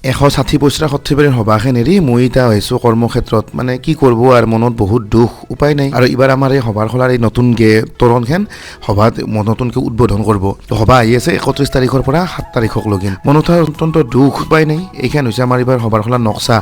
160 পইচা সৰ্থেবাৰীৰ সভাখন এৰি মই এতিয়া হৈছোঁ কৰ্মক্ষেত্ৰত। মানে কি কৰিব আৰু, মনত বহুত দুখ, উপায় নাই। আৰু এইবাৰ আমাৰ এই সভাৰ খোলাৰ এই নতুনকৈ তোৰণখন সভাত নতুনকৈ উদ্বোধন কৰিব। তো সভা আহি আছে 31 তাৰিখৰ পৰা 7 তাৰিখক লগিন। মনত অত্যন্ত দুখ, উপায় নাই। এইখন হৈছে আমাৰ এইবাৰ সভাৰ খোলাৰ নক্সা।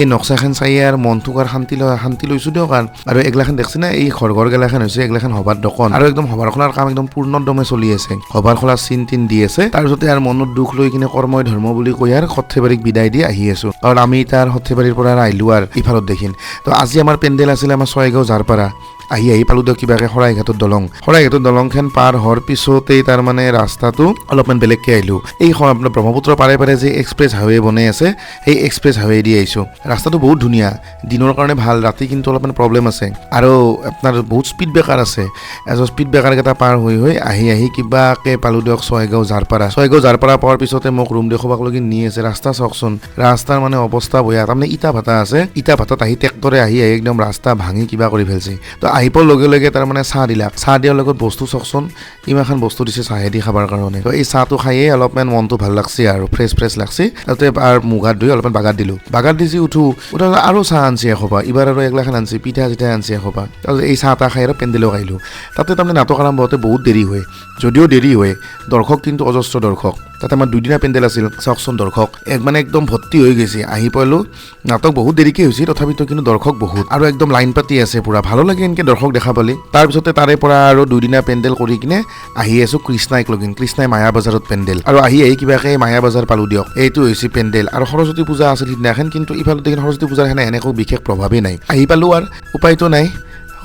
এই নক্সাখন চাই আৰু মনটোক আৰু শান্তি লৈছোঁ দিয়ক। আৰু আৰু এগলাখন দেখছে না, এই ঘৰ ঘৰ গেলাখন হৈছে এগলাখন সভাৰ দোকান। আৰু একদম সভাৰ খোলাৰ কাম একদম পূৰ্ণদমে চলি আছে। সভাৰ খোলাৰ চিন তিন দি আছে। তাৰপিছতে আৰু মনত দুখ লৈ কিনে কৰ্মই ধৰ্ম বুলি কৈ আৰু সৰ্থেবাৰীক বিদায় দি আহি আছোঁ। কাৰণ আমি তাৰ সৰ্থেবাৰীৰ পৰা আহিলোঁ আৰু ইফালত দেখিন। তো আজি আমাৰ পেণ্ডেল আছিলে আমাৰ ছয়গাঁও ঝাৰপাৰা। আহি আহি পালোঁ দিয়ক কিবাকে শৰাইঘাটৰ দলং। শৰাইঘাটৰ দলংখন পাৰ হোৱাৰ পিছতেই তাৰমানে ৰাস্তাটো অলপমান বেলেগকৈ আহিলোঁ। এই আপোনাৰ ব্ৰহ্মপুত্ৰৰ পাৰে পাৰে যে এক্সপ্ৰেছ হাইৱে বনাই আছে, সেই এক্সপ্ৰেছ হাইৱে দি আহিছোঁ। ৰাস্তাটো বহুত ধুনীয়া, দিনৰ কাৰণে ভাল, ৰাতি কিন্তু অলপমান প্ৰব্লেম আছে। আৰু আপোনাৰ বহুত স্পীড ব্ৰেকাৰ আছে। এজন স্পীড ব্ৰেকাৰকেইটা পাৰ হৈ হৈ আহি আহি কিবাকে পালোঁ দিয়ক ছয়গাঁও ঝাৰপাৰা। ছয়গাঁও ঝাৰপাৰা পোৱাৰ পিছতে মোক ৰুম দেখুৱাবলৈকে নি আছে। ৰাস্তা চাওকচোন, ৰাস্তাৰ মানে অৱস্থা বয়া। তাৰমানে ইটা ভাটা আছে, ইটা ভাটাত আহি ট্ৰেক্টৰে আহি আহি একদম ৰাস্তা ভাঙি কিবা কৰি ফেলছে। তো আহি পোৱাৰ লগে লগে তাৰমানে চাহ দিলাক। চাহ দিয়াৰ লগত বস্তু চাওকচোন, ইমানখন বস্তু দিছে চাহেদি খাবৰ কাৰণে। তো এই চাহটো খায়ে অলপমান মনটো ভাল লাগছে আৰু ফ্ৰেছ ফ্ৰেছ লাগছে। তাতে আৰু মুখ হাত ধুই অলপমান বাগাৰ দিলোঁ। বাগাৰ দি যি উঠো, উঠা আৰু চাহ আনছে এসোপা। এইবাৰ আৰু এগলাখন আনছে, পিঠা চিঠা আনছে এসোপা। তাৰপিছত এই চাহ তাহ খাই আৰু পেণ্ডেলক আহিলোঁ। তাতে তাৰমানে নাটক আৰম্ভ হওঁতে বহুত দেৰি হয়। যদিও দেৰি হয়, দৰ্শক কিন্তু অজস্ৰ দৰ্শক। তাতে আমাৰ দুদিনা পেণ্ডেল আছিল। চাওকচোন দৰ্শক এক মানে একদম ভৰ্তি হৈ গৈছে। আহি পালোঁ, নাটক বহুত দেৰিকৈ হৈছে, তথাপিতো কিন্তু দৰ্শক বহুত আৰু একদম লাইন পাতি আছে পুৰা। ভালো লাগে এনেকৈ দৰ্শক দেখা পালি। তাৰপিছতে তাৰে পৰা আৰু দুদিনা পেণ্ডেল কৰি কিনে আহি আছোঁ কৃষ্ণাইক লগিন। কৃষ্ণাই মায়া বজাৰত পেণ্ডেল। আৰু আহি আহি কিবাকে মায়া বজাৰ পালোঁ দিয়ক। এইটো হৈছে পেণ্ডেল। আৰু সৰস্বতী পূজা আছিল সিদিনাখন, কিন্তু ইফালে দেখি সৰস্বতী পূজাৰ সেনে এনেকৈ বিশেষ প্ৰভাৱেই নাই। আহি পালোঁ আৰু উপায়তো নাই,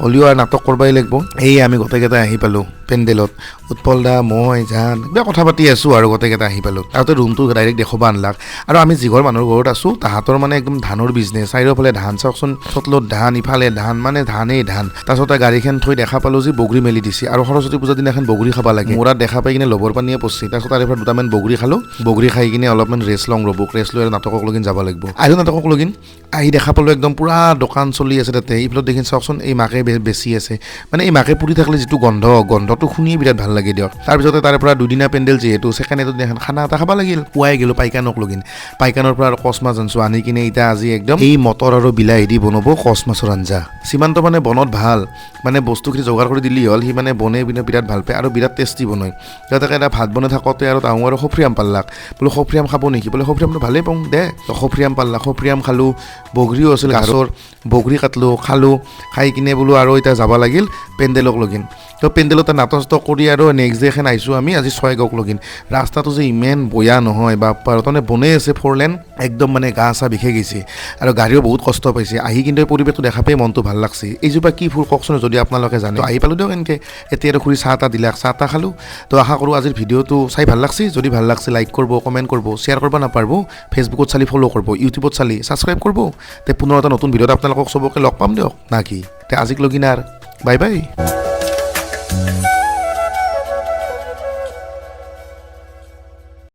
হ'লেও আৰু নাটক কৰবাই লাগিব। এই আমি গোটেইকেইটা আহি পালোঁ পেণ্ডেলত। উৎপল দা, মই, জান, কিবা কথা পাতি আছোঁ আৰু গোটেইকেইটা আহি পালোঁ। তাতে ৰুমটো ডাইৰেক্ট দেখুৱাব আনলাক। আৰু আমি যিঘৰ মানুহৰ ঘৰত আছোঁ, তাহাঁতৰ মানে একদম ধানৰ বিজনেছ। চাৰিওফালে ধান চাওকচোন, চতলত ধান, ইফালে ধান, মানে ধানেই ধান। তাৰপিছতে গাড়ীখন থৈ দেখা পালোঁ যে বগৰী মেলি দিছে। আৰু সৰস্বতী পূজাৰ দিনাখন বগৰী খাব লাগে। মোৰাত দেখা পাই কিনে লবৰ পানীয়ে পৰছি। তাৰপিছত তাৰে পৰা দুটামান বগৰী খালোঁ। বগৰী খাই কিনে অলপমান ৰেষ্ট লওঁ ৰ'ব। ৰেষ্ট লৈ আৰু নাটকক লগিন যাব লাগিব। আহিলোঁ নাটকক লগিন। আহি দেখা পালোঁ একদম পূৰা দোকান চলি আছে তাতে। এইফালত দেখি চাওকচোন, এই মাকে বেচি আছে। মানে এই মাকে পুৰি থাকিলে যিটো গন্ধ, গন্ধটো শুনিয়ে বিৰাট ভাল লাগে দিয়ক। তাৰপিছতে তাৰে পৰা দুদিনা পেণ্ডেল যিহেতু, ছেকেণ্ড এইটো দিনাখন খানা এটা খাব লাগিল। পুৱাই গ'লোঁ পাইকানক লগিন। পাইকানৰ পৰা আৰু কচ মাছ আনিছোঁ। আনি কিনে এতিয়া আজি একদম এই মটৰ আৰু বিলাহী দি বনাব কচ মাছৰ আঞ্জা। সীমান্ত মানে বনত ভাল, মানে বস্তুখিনি যোগাৰ কৰি দিলেই হ'ল, সি মানে বনাই পিনে বিৰাট ভাল পায় আৰু বিৰাট টেষ্টি বনায়। তাতে এটা ভাত বনাই থাকোঁতে আৰু তাহোঁ আৰু সফ্ৰিয়াম পাল্লাক, বোলো সফ্ৰিয়াম খাব নেকি? বোলে সফ্ৰিয়ামটো ভালেই পাওঁ দে। তো সফ্ৰিয়াম পাল্লাক, সফ্ৰিয়াম খালোঁ। বগৰীও আছিল গাছৰ, বগৰী কাটলোঁ, খালোঁ। খাই কিনে বোলো আৰু এতিয়া যাব লাগিল পেণ্ডেলক লগিন। তো পেণ্ডেলত নাটক চাটক কৰি আৰু নেক্সট ডেখন আহিছোঁ আমি আজি ছয়গাঁওক লগিন। ৰাস্তাটো যে ইমান বয়া নহয় বাপ্পা, তাৰমানে বনাই আছে ফ'ৰ লেন, একদম মানে গা চা বিষাই গৈছে আৰু গাড়ীও বহুত কষ্ট পাইছে। আহি কিন্তু এই পৰিৱেশটো দেখা পাই মনটো ভাল লাগছে। এইজোপা কি ফুল কওকচোন যদি আপোনালোকে জানে। তো আহি পালোঁ দিয়ক এনেকৈ। এতিয়া আৰু খুৰী চাহ তাহ দিলাক, চাহ তাহ খালোঁ। তো আশা কৰোঁ আজিৰ ভিডিঅ'টো চাই ভাল লাগছে। যদি ভাল লাগছে লাইক কৰিব, কমেণ্ট কৰিব, শ্বেয়াৰ কৰিব নাপাৰিব। ফেচবুকত চালি ফ'ল' কৰিব, ইউটিউবত চালি ছাবস্ক্ৰাইব কৰিব। তে পুনৰ এটা নতুন ভিডিঅ'ত আপোনালোকক চবকে লগ পাম দিয়ক, না কি? তে আজিক লগিন আৰু বাই বাই।